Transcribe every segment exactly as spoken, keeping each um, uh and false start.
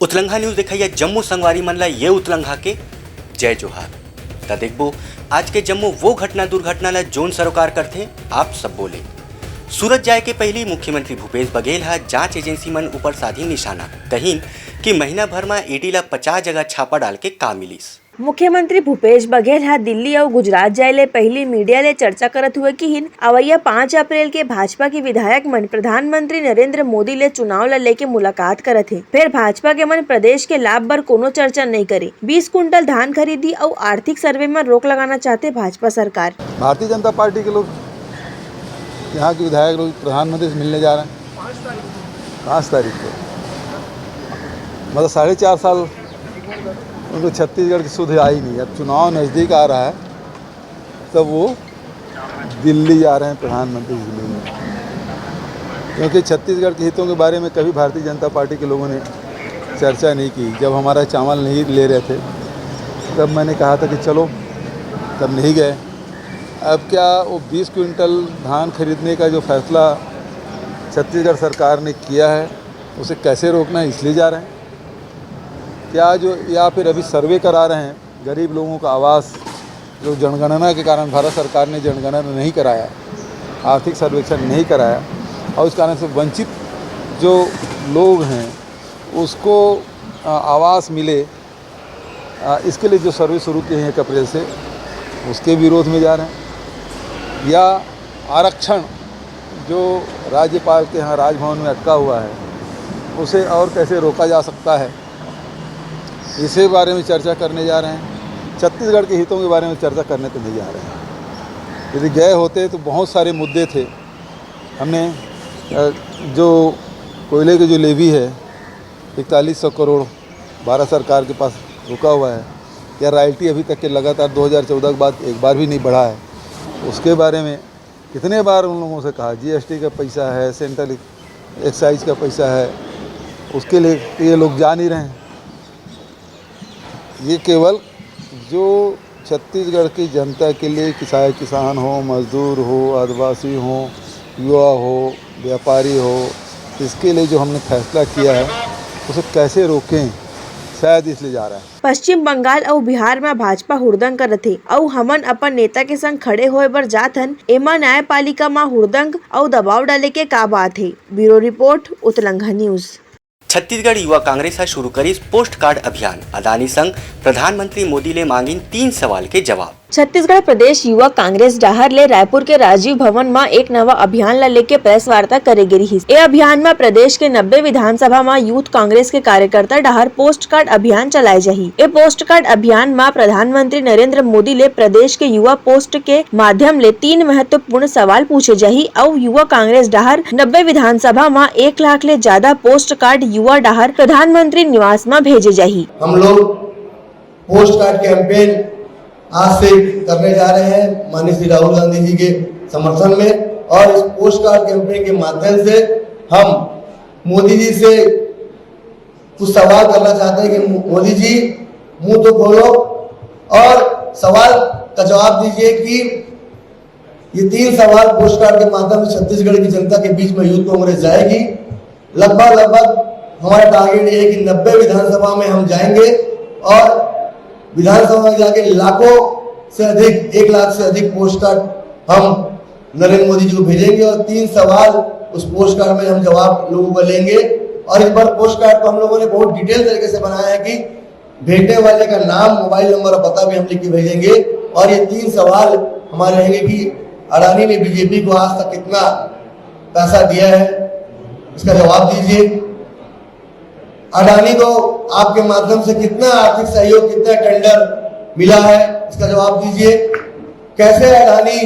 उतलंघा news देखइया जम्मो संगवारी मन ला ये उतलंघा के जय जोहार। त देखबो आज के जम्मो वो घटना दुर्घटना ला जोन सरोकार करथे आप सब्बो ले। सूरत जाए के पहिली मुख्यमंत्री भूपेश बघेल ह जांच एजेंसी मन ऊपर साधी निशाना, कहिन कि महीना भर म ईडी ला पचास जगह छापा डाल के का मिलिस। मुख्यमंत्री भूपेश बघेल ह दिल्ली अउ गुजरात जाए ले पहिली मीडिया ले चर्चा करत हुए किहिन, अवइया पाँच अप्रैल के भाजपा के विधायक मन प्रधानमंत्री नरेंद्र मोदी ले चुनाव ल लेके मुलाकात करत हे। फेर भाजपा के मन प्रदेश के लाभ बर कोनो चर्चा नइ करे। बीस कुंटल धान खरीदी अउ आर्थिक सर्वे म रोक लगाना चाहते भाजपा सरकार। भारतीय जनता पार्टी के लोग, यहाँ के विधायक लोग प्रधानमंत्री से मिलने जा रहे हैं पाँच तारीख को। मतलब साढ़े चार साल उनको छत्तीसगढ़ की सुध आई नहीं। अब चुनाव नज़दीक आ रहा है, तब वो दिल्ली जा रहे हैं प्रधानमंत्री से मिलने, क्योंकि छत्तीसगढ़ के हितों के बारे में कभी भारतीय जनता पार्टी के लोगों ने चर्चा नहीं की। जब हमारा चावल नहीं ले रहे थे, तब मैंने कहा था कि चलो, तब नहीं गए। अब क्या वो बीस क्विंटल धान खरीदने का जो फैसला छत्तीसगढ़ सरकार ने किया है, उसे कैसे रोकना है, इसलिए जा रहे हैं क्या? जो, या फिर अभी सर्वे करा रहे हैं, गरीब लोगों का आवास, जो जनगणना के कारण भारत सरकार ने जनगणना नहीं कराया, आर्थिक सर्वेक्षण नहीं कराया और उस कारण से वंचित जो लोग हैं उसको, अ, आवास मिले, अ, इसके लिए जो सर्वे शुरू किए हैं एक अप्रैल से, उसके विरोध में जा रहे हैं। या आरक्षण जो राज्यपाल के यहाँ राजभवन में अटका हुआ है, उसे और कैसे रोका जा सकता है, इसे बारे में चर्चा करने जा रहे हैं। छत्तीसगढ़ के हितों के बारे में चर्चा करने तो नहीं जा रहे हैं। यदि गए होते तो बहुत सारे मुद्दे थे। हमने, अ, जो कोयले के जो लेवी है, इकतालीस सौ करोड़ भारत सरकार के पास रुका हुआ है, या रॉयल्टी अभी तक के लगातार दो हज़ार चौदह के बाद एक बार भी नहीं बढ़ा है, उसके बारे में कितने बार उन लोगों से कहा, जीएसटी का पैसा है, सेंट्रल एक्साइज का पैसा है, उसके लिए ये लोग जा नहीं रहे हैं। ये केवल जो छत्तीसगढ़ की जनता के लिए, चाहे किसान हो, मजदूर हो, आदिवासी हो, युवा हो, व्यापारी हो, इसके लिए जो हमने फैसला किया है, उसे कैसे रोकें, शायद इसलिए जा रहा है। पश्चिम बंगाल अउ बिहार म भाजपा हुड़दंग करत हे अउ हमन अपन नेता के संग खड़े होय बर जात हन। एमा न्यायपालिका म हुड़दंग अउ दबाव डाले के का बात हे? Bureau report, उतलंघा news. छत्तीसगढ़ युवा कांग्रेस ह शुरू करिस पोस्ट कार्ड अभियान। अदानी संग प्रधानमंत्री मोदी ले मांगिन तीन सवाल के जवाब। छत्तीसगढ़ प्रदेश युवा कांग्रेस डहार ले रायपुर के राजीव भवन म एक नवा अभियान ल लेके प्रेस वार्ता करे गे रिहिस। ए अभियान म प्रदेश के नब्बे विधानसभा म यूथ कांग्रेस के कार्यकर्ता डहार पोस्ट कार्ड अभियान चलाए जाही। ए पोस्ट कार्ड अभियान म प्रधानमंत्री नरेंद्र मोदी ले प्रदेश के युवा पोस्ट के माध्यम ले तीन महत्वपूर्ण सवाल पूछे जाही अउ युवा कांग्रेस डहार नब्बे विधानसभा म एक लाख ले ज्यादा पोस्ट कार्ड युवा डहार प्रधानमंत्री निवास म भेजे जाही। हम लोग पोस्ट कार्ड कैंपेन आज से करने जा रहे हैं माननीय श्री राहुल गांधी जी के समर्थन में, और इस पोस्ट कार्ड कैंपेन के माध्यम से हम मोदी जी से कुछ सवाल करना चाहते हैं कि मो-, मोदी जी, मुंह तो खोलो और सवाल का जवाब दीजिए कि ये तीन सवाल पोस्ट कार्ड के माध्यम से छत्तीसगढ़ की जनता के बीच में यूथ कांग्रेस जाएगी। लगभग, लगभग हमारा टारगेट ये है कि नब्बे विधानसभा में हम जाएंगे और विधानसभा में जाके लाखों से अधिक, एक लाख से अधिक पोस्ट कार्ड हम नरेंद्र मोदी जी को भेजेंगे और तीन सवाल उस पोस्ट कार्ड में हम जवाब लोगों को लेंगे। और इस बार पोस्ट कार्ड को हम लोगों ने बहुत डिटेल तरीके से बनाया है कि भेजने वाले का नाम, मोबाइल नंबर और पता भी हम लिख के भेजेंगे। और ये तीन सवाल हमारे रहेंगे कि अडानी ने बीजेपी को आज तक कितना पैसा दिया है, इसका जवाब दीजिए। अडानी को आपके माध्यम से कितना आर्थिक सहयोग, कितना टेंडर मिला है, इसका जवाब दीजिए। कैसे अडानी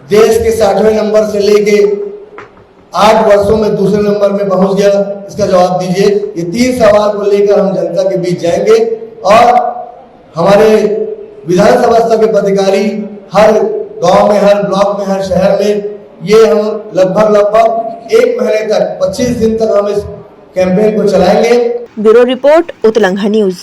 देश के साठवें नंबर से लेके आठ वर्षों में दूसरे नंबर में पहुंच गया, इसका जवाब दीजिए। ये तीन सवाल को लेकर हम जनता के बीच जाएंगे और हमारे विधानसभा स्तर के पदाधिकारी हर गांव में, हर ब्लॉक में, हर शहर में ये हम लगभग, लगभग एक महीने तक, पच्चीस दिन तक हम इस कैंपेन को चलाएंगे। Bureau report, उतलंघा news.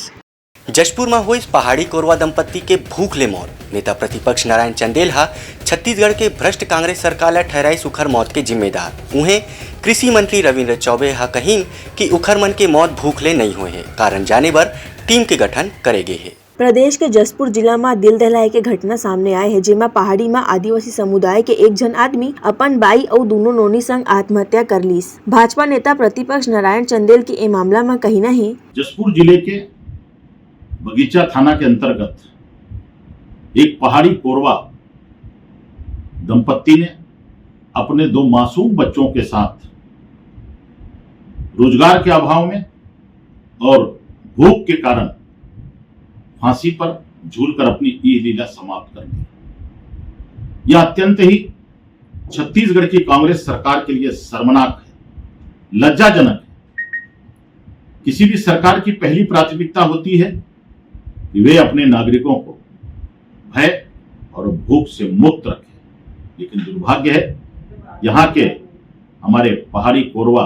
जशपुर म होइस पहाड़ी कोरवा दंपत्ति के भूख ले मौत। नेता प्रतिपक्ष नारायण चंदेल ह छत्तीसगढ़ के भ्रष्ट कांग्रेस सरकार ल ठहराइस उखर मौत के जिम्मेदार। उहें, कृषि मंत्री रविंद्र चौबे ह कहिन कि उखर मन के मौत भूख ले नइ होए हे, कारण जाने बर टीम के गठन करे गे हे। प्रदेश के जशपुर जिला म दिल दहलाए के घटना सामने आए हे, जेमा पहाड़ी म आदिवासी समुदाय के एक झन आदमी अपन बाई अउ दूनों नोनी संग आत्महत्या कर लीस। भाजपा नेता प्रतिपक्ष नारायण चंदेल के ए मामला म कहिना हे। जशपुर जिले के बगीचा थाना के अंतर्गत एक पहाड़ी कोरवा दंपत्ति ने अपने दो मासूम बच्चों के साथ रोजगार के अभाव में और भूख के कारण फांसी पर झूलकर अपनी ई लीला समाप्त कर ली। यह अत्यंत ही छत्तीसगढ़ की कांग्रेस सरकार के लिए शर्मनाक है, लज्जाजनक है। किसी भी सरकार की पहली प्राथमिकता होती है कि वे अपने नागरिकों को भय और भूख से मुक्त रखें, लेकिन दुर्भाग्य है, यहाँ के हमारे पहाड़ी कोरवा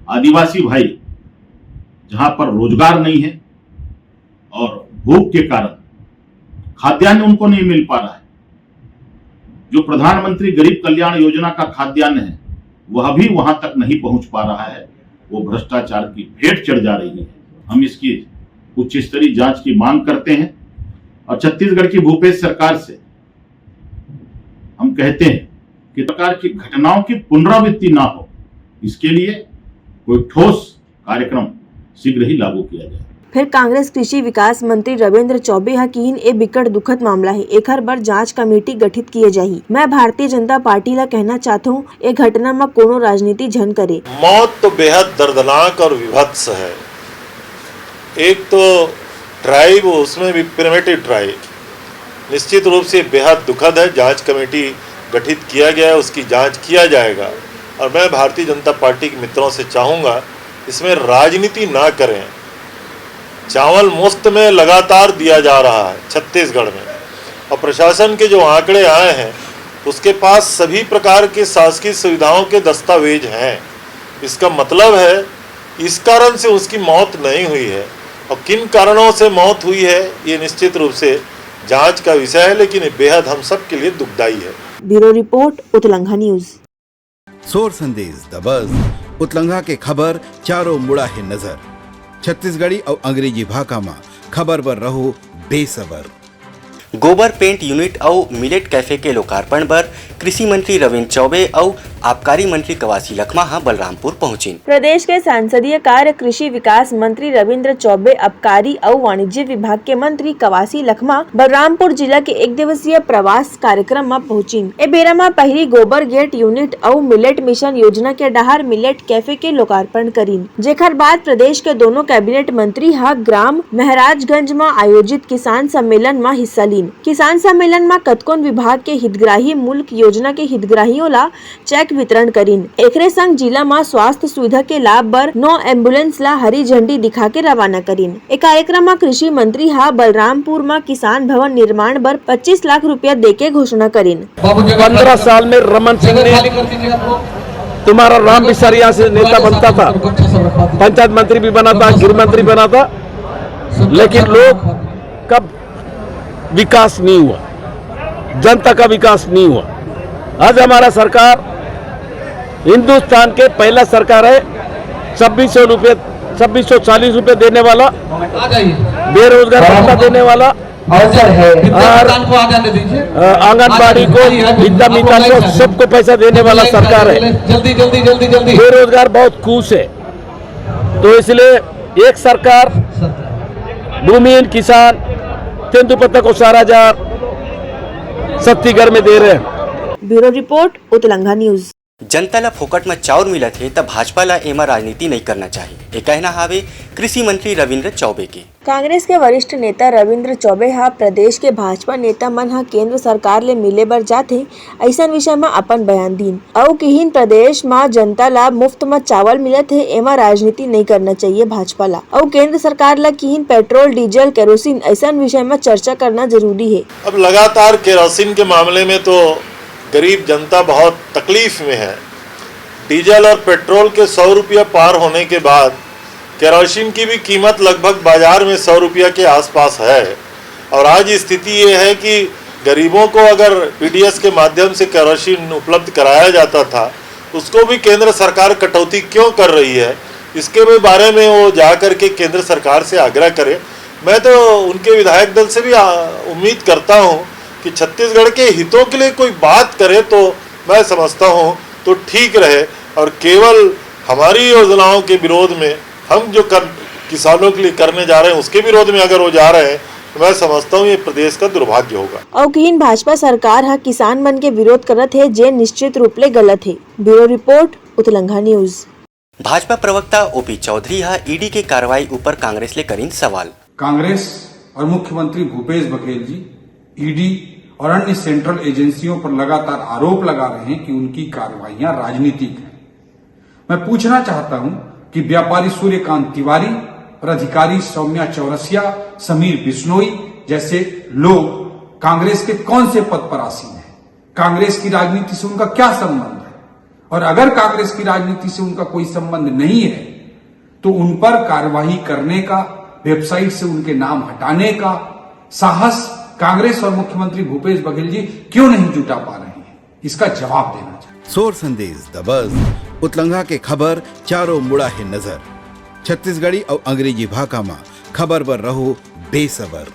आदिवासी भाई, जहाँ पर रोजगार नहीं है और भूख के कारण खाद्यान्न उनको नहीं मिल पा रहा है, जो प्रधानमंत्री गरीब कल्याण योजना का खाद्यान्न है, वह भी वहां तक नहीं पहुंच पा रहा है, वो भ्रष्टाचार की भेंट चढ़ जा रही है। हम इसकी उच्च स्तरीय जांच की मांग करते हैं और छत्तीसगढ़ की भूपेश सरकार से हम कहते हैं कि प्रकार की घटनाओं की पुनरावृत्ति ना हो, इसके लिए कोई ठोस कार्यक्रम शीघ्र ही लागू किया जाए। फिर कांग्रेस कृषि विकास मंत्री रविंद्र चौबे ह किहिन, ए बिकट दुखद मामला हे, एखर बर जांच कमेटी गठित किए जाही। मैं भारतीय जनता पार्टी ला कहना चाहत हूं, ए घटना म कोनो राजनीति झन करे। मौत तो बेहद दर्दनाक और विभत्स है। एक तो ट्राइब, उसमें भी प्रिमिटिव ट्राइब, निश्चित रूप से बेहद दुखद है। जांच कमेटी गठित किया गया है, उसकी जांच किया जाएगा। और मैं भारतीय जनता पार्टी के मित्रों से चाहूँगा, इसमें राजनीति ना करें। चावल मुफ्त में लगातार दिया जा रहा है छत्तीसगढ़ में, और प्रशासन के जो आंकड़े आए हैं, उसके पास सभी प्रकार के शासकीय सुविधाओं के दस्तावेज हैं। इसका मतलब है, इस कारण से उसकी मौत नहीं हुई है, और किन कारणों से मौत हुई है, ये निश्चित रूप से जांच का विषय है, लेकिन ये बेहद हम सब के लिए दुखदाई है। Bureau report, उतलंघा news. सोर संदेश दबस, उतलंघा के खबर चारों मुड़ा हे नजर। छत्तीसगढ़ी अउ अंग्रेजी भाखा म खबर बर रहो बेसबर। गोबर पेंट यूनिट अउ मिलेट कैफे के लोकार्पण बर कृषि मंत्री रविंद्र चौबे अउ आबकारी मंत्री कवासी लखमा ह बलरामपुर पहुंचिन। प्रदेश के संसदीय कार्य कृषि विकास मंत्री रविंद्र चौबे, आबकारी अउ वाणिज्य विभाग के मंत्री कवासी लखमा बलरामपुर जिला के एक दिवसीय प्रवास कार्यक्रम म पहुंचिन। ए बेरा म पहिली गोबर गेट यूनिट अउ मिलेट मिशन योजना के डहार मिलेट कैफे के लोकार्पण करिन, जेखर बाद प्रदेश के दोनों कैबिनेट मंत्री ह ग्राम महाराजगंज म आयोजित किसान सम्मेलन म हिस्सा लीन। किसान सम्मेलन म कतकोन विभाग के हितग्राही मुल्क योजना के हितग्राहियों ला चेक वितरण करिन। एकरे संग जिला म स्वास्थ्य सुविधा के लाभ बर नौ एम्बुलेंस ला हरी झंडी दिखा के रवाना करिन। ए कार्यक्रम म कृषि मंत्री ह बलरामपुर म किसान भवन निर्माण बर पच्चीस लाख रुपया देके घोषणा करिन। पंद्रह साल में रमन सिंह ने तुम्हारा राम बिसारिया से नेता बनता था, पंचायत मंत्री भी बना था, गृह मंत्री बना था, लेकिन लोग कब विकास नहीं हुआ, जनता का विकास नहीं हुआ। आज हमारा सरकार हिंदुस्तान के पहला सरकार है, छब्बीस सौ रुपये, छब्बीस सौ चालीस रुपये देने वाला, बेरोजगार भत्ता देने वाला, और आंगनबाड़ी को, विद्या मितान को, सबको पैसा देने वाला सरकार है। जल्दी, जल्दी, जल्दी, जल्दी। बेरोजगार बहुत खुश है, तो इसलिए एक सरकार भूमिहीन किसान तेंदूपत्ता को सारा हजार सस्ती घर में दे रहे हैं। Bureau report, उतलंघा news. जनता ल फोकट म चाउर मिलत हे, त भाजपा ल एमा राजनीति नइ करना चाही, ए कहना हावे कृषि मंत्री रविंद्र चौबे के। कांग्रेस के वरिष्ठ नेता रविंद्र चौबे ह प्रदेश के भाजपा नेता मन ह केंद्र सरकार ले मिले बर जाथे, अइसन विषय म अपन बयान दीन। अउ किहिन, प्रदेश म जनता ल मुफ्त म चावल मिलत हे, एमा राजनीति नइ करना चाहिए भाजपा ल। अउ केंद्र सरकार ल किहिन, पेट्रोल, डीजल, केरोसिन अइसन विषय म चर्चा करना जरूरी हे। अब लगातार केरोसिन के मामले में तो गरीब जनता बहुत तकलीफ में है। डीजल और पेट्रोल के सौ रुपया पार होने के बाद केरोसिन की भी कीमत लगभग बाजार में सौ रुपया के आसपास है। और आज स्थिति ये है कि गरीबों को अगर पीडीएस के माध्यम से केरोसिन उपलब्ध कराया जाता था, उसको भी केंद्र सरकार कटौती क्यों कर रही है, इसके भी बारे में वो जा करके केंद्र सरकार से आग्रह करे। मैं तो उनके विधायक दल से भी आ, उम्मीद करता हूँ कि छत्तीसगढ़ के हितों के लिए कोई बात करे तो मैं समझता हूँ तो ठीक रहे, और केवल हमारी योजनाओं के विरोध में हम जो कर, किसानों के लिए करने जा रहे हैं, उसके विरोध में अगर वो जा रहे हैं, तो मैं समझता हूँ ये प्रदेश का दुर्भाग्य होगा। अउ कहिन भाजपा सरकार ह किसान मन के विरोध करत हे, जे निश्चित रूप ले गलत हे। Bureau report, उतलंघा news. भाजपा प्रवक्ता ओपी चौधरी ह ईडी के कार्रवाई ऊपर कांग्रेस ले करिन सवाल। कांग्रेस और मुख्यमंत्री भूपेश बघेल जी ईडी और अन्य सेंट्रल एजेंसियों पर लगातार आरोप लगा रहे हैं कि उनकी कार्रवाइयां राजनीतिक हैं। मैं पूछना चाहता हूं कि व्यापारी सूर्यकांत तिवारी और अधिकारी सौम्या चौरसिया, समीर बिश्नोई जैसे लोग कांग्रेस के कौन से पद पर आसीन हैं? कांग्रेस की राजनीति से उनका क्या संबंध है? और अगर कांग्रेस की राजनीति से उनका कोई संबंध नहीं है, तो उन पर कार्यवाही करने का, वेबसाइट से उनके नाम हटाने का साहस कांग्रेस और मुख्यमंत्री भूपेश बघेल जी क्यों नहीं जुटा पा रहे हैं, इसका जवाब देना चाहिए। सोर संदेश दबस, उतलंघा के खबर चारों मुड़ा हे नजर। छत्तीसगढ़ी अउ अंग्रेजी भाखा म खबर बर रहो बेसबर।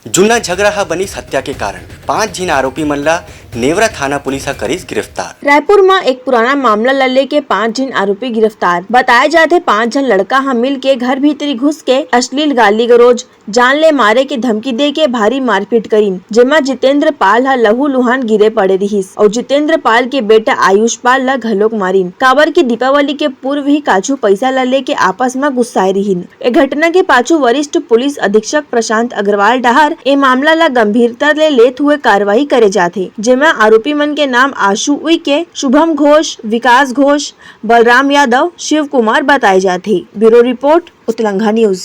जुन्ना झगड़ा ह बनिस हत्या के कारण, पांच झिन आरोपी मन ला नेवरा थाना पुलिस ह करिस गिरफ्तार। रायपुर म एक पुराना मामला ल लेके पांच झिन आरोपी गिरफ्तार। बताए जाथे, पांच झन लड़का ह मिल के घर भीतरी घुस के अश्लील गाली गलौज, जान ले मारे के धमकी दे के भारी मारपीट करिन, जेमा जितेंद्र पाल ह लहू लुहान गिरे पड़े रिहिस अउ जितेंद्र पाल के बेटा आयुष पाल ल घलोक मारिन, काबर कि दीपावली के पूर्व ही काछू पैसा ल लेके आपस म गुस्साए रिहिन। ए घटना के पाछू वरिष्ठ पुलिस अधीक्षक प्रशांत अग्रवाल डहार ए मामला ल गंभीरता ले लेत हुए कार्रवाई करे जाथे, जेमा आरोपी मन के नाम आशु उइके, शुभम घोष, विकास घोष, बलराम यादव, शिव कुमार बताए जाथे। Bureau report, उतलंघा news.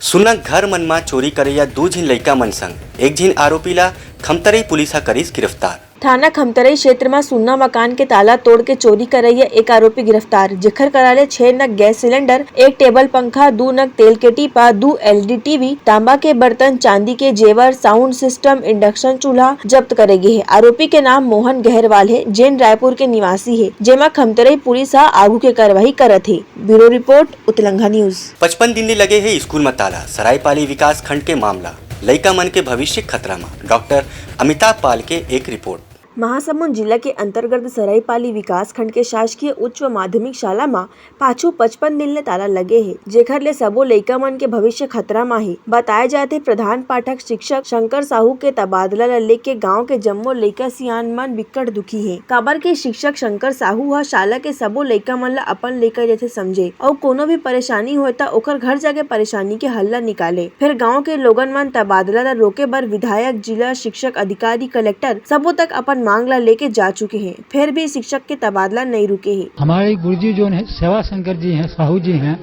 सुन्ना घर मन म चोरी करइया दू झिन लइका मन संग एक झिन आरोपी ला खमतरई पुलिस ह करिस गिरफ्तार। थाना खमतरई क्षेत्र म सुन्ना मकान के ताला तोड़ के चोरी करइया एक आरोपी गिरफ्तार, जेखर करा ले छह नग गैस सिलेंडर, एक टेबल पंखा, दू नग तेल के टीपा, दू एलईडी टीवी, तांबा के बर्तन, चांदी के जेवर, साउंड सिस्टम, इंडक्शन चूल्हा जब्त करे गे हे। आरोपी के नाम मोहन गहरवाल हे, जेन रायपुर के निवासी हे, जेमा खमतरई पुलिस ह आगू के कार्रवाई करत हे। Bureau report, उतलंघा news. पचपन दिन ले लगे हे स्कूल म ताला, सरायपाली विकास खंड के मामला, लइका मन के भविष्य खतरा म, डॉक्टर अमिताभ पाल के एक रिपोर्ट। महासमुंद जिला के अंतर्गत सरायपाली विकास खंड के शासकीय उच्च व माध्यमिक शाला म पाछू पचपन दिन ले ताला लगे हे, जेखर ले सबो लइका मन के भविष्य खतरा म हे। बताए जाथे, प्रधान पाठक शिक्षक शंकर साहू के तबादला ल लेके गांव के जम्मो लइका सियान मन बिकट दुखी हे, काबर के शिक्षक शंकर साहू ह शाला के सबो लइका मन ल अपन लइका जैसे समझे अउ कोनो भी परेशानी होय त ओखर घर जाके परेशानी के हल ल निकाले। फेर गांव के लोगन मन तबादला ल रोके बर विधायक, जिला शिक्षक अधिकारी, कलेक्टर सबो तक अपन मांग ल लेके जा चुके हे, फेर भी शिक्षक के तबादला नइ रुके हे। हमारे गुरुजी जो है सेवा शंकर जी हैं, साहू जी हैं,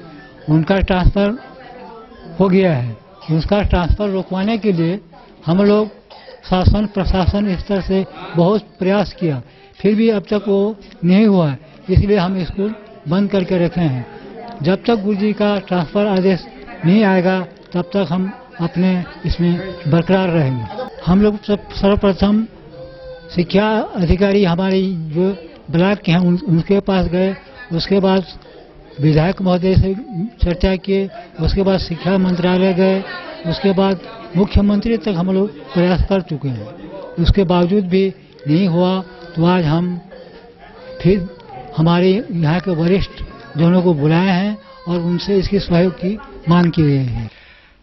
उनका ट्रांसफर हो गया है। उसका ट्रांसफर रोकवाने के लिए हम लोग शासन प्रशासन स्तर से बहुत प्रयास किया, फिर भी अब तक वो नहीं हुआ है, इसलिए हम स्कूल बंद करके रखे हैं। जब तक गुरुजी का ट्रांसफर आदेश नहीं आएगा, तब तक हम अपने इसमें बरकरार रहेंगे। हम लोग सब सर्वप्रथम शिक्षा अधिकारी हमारे जो ब्लॉक के हैं, उन, उनके पास गए। उसके बाद विधायक महोदय से चर्चा किए, उसके बाद शिक्षा मंत्रालय गए, उसके बाद मुख्यमंत्री तक हम लोग प्रयास कर चुके हैं। उसके बावजूद भी नहीं हुआ, तो आज हम फिर हमारे यहाँ के वरिष्ठ जनों को बुलाए हैं और उनसे इसके सहयोग की मांग की गई है।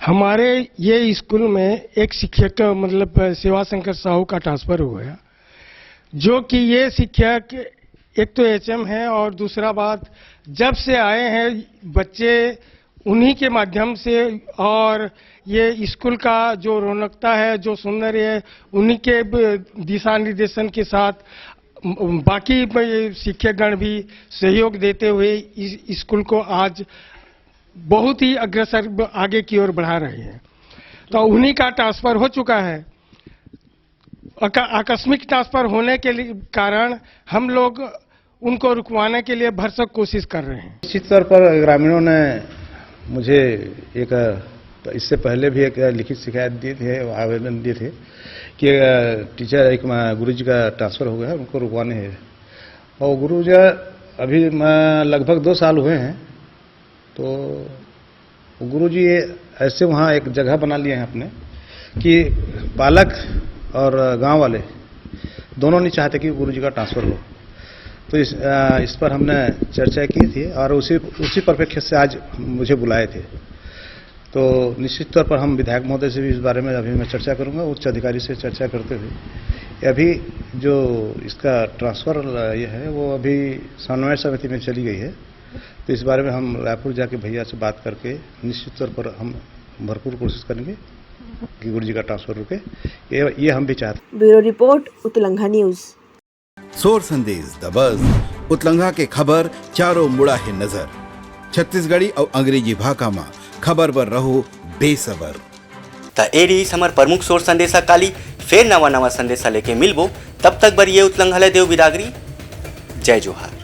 हमारे ये स्कूल में एक शिक्षक, मतलब सेवा शंकर साहू का ट्रांसफर हो गया, जो कि ये शिक्षक एक तो एचएम है और दूसरा बात, जब से आए हैं बच्चे उन्हीं के माध्यम से, और ये स्कूल का जो रौनकता है, जो सौंदर्य है, उन्हीं के ब-, दिशा निर्देशन के साथ बाकी शिक्षकगण भी सहयोग देते हुए इस स्कूल को आज बहुत ही अग्रसर आगे की ओर बढ़ा रहे हैं। तो उन्हीं का ट्रांसफर हो चुका है। आक-, आकस्मिक ट्रांसफर होने के लिए कारण हम लोग उनको रुकवाने के लिए भरसक कोशिश कर रहे हैं। निश्चित तौर पर ग्रामीणों ने मुझे एक, इससे पहले भी एक लिखित शिकायत दी थी, आवेदन दिए थे कि टीचर, एक गुरुजी का ट्रांसफर हो गया है, उनको रुकवाने हैं। और गुरु जी, अभी मैं लगभग दो साल हुए हैं, तो गुरु जी ये ऐसे वहाँ एक जगह बना लिए हैं अपने कि पालक और गांव वाले दोनों नहीं चाहते कि गुरु जी का ट्रांसफ़र हो। तो इस अ, इस पर हमने चर्चा की थी और उसी उसी परिप्रेक्ष्य से आज मुझे बुलाए थे। तो निश्चित तौर पर हम विधायक महोदय से भी इस बारे में अभी मैं चर्चा करूंगा, उच्च अधिकारी से चर्चा करते हुए। अभी जो इसका ट्रांसफ़र ये है, वो अभी समन्वय समिति में चली गई है। तो इस बारे में हम रायपुर जाके भैया से बात करके निश्चित तौर पर हम भरपूर कोशिश करेंगे कि गुरु जी का ट्रांसफ़र रुके। ये ये हम भी चाहते हैं। Bureau report, उतलंघा news. सोर संदेश द बज। उतलंघा के खबर चारों मुड़ा हे नजर। छत्तीसगढ़ी अउ अंग्रेजी भाखा म खबर बर रहो बेसबर। त ए रहिस हमर प्रमुख सोर संदेशा। काली फेर नवा नवा संदेशा लेके मिलबो। तब तक बर ये उतलंघा ले देव बिदागरी। जय जोहार।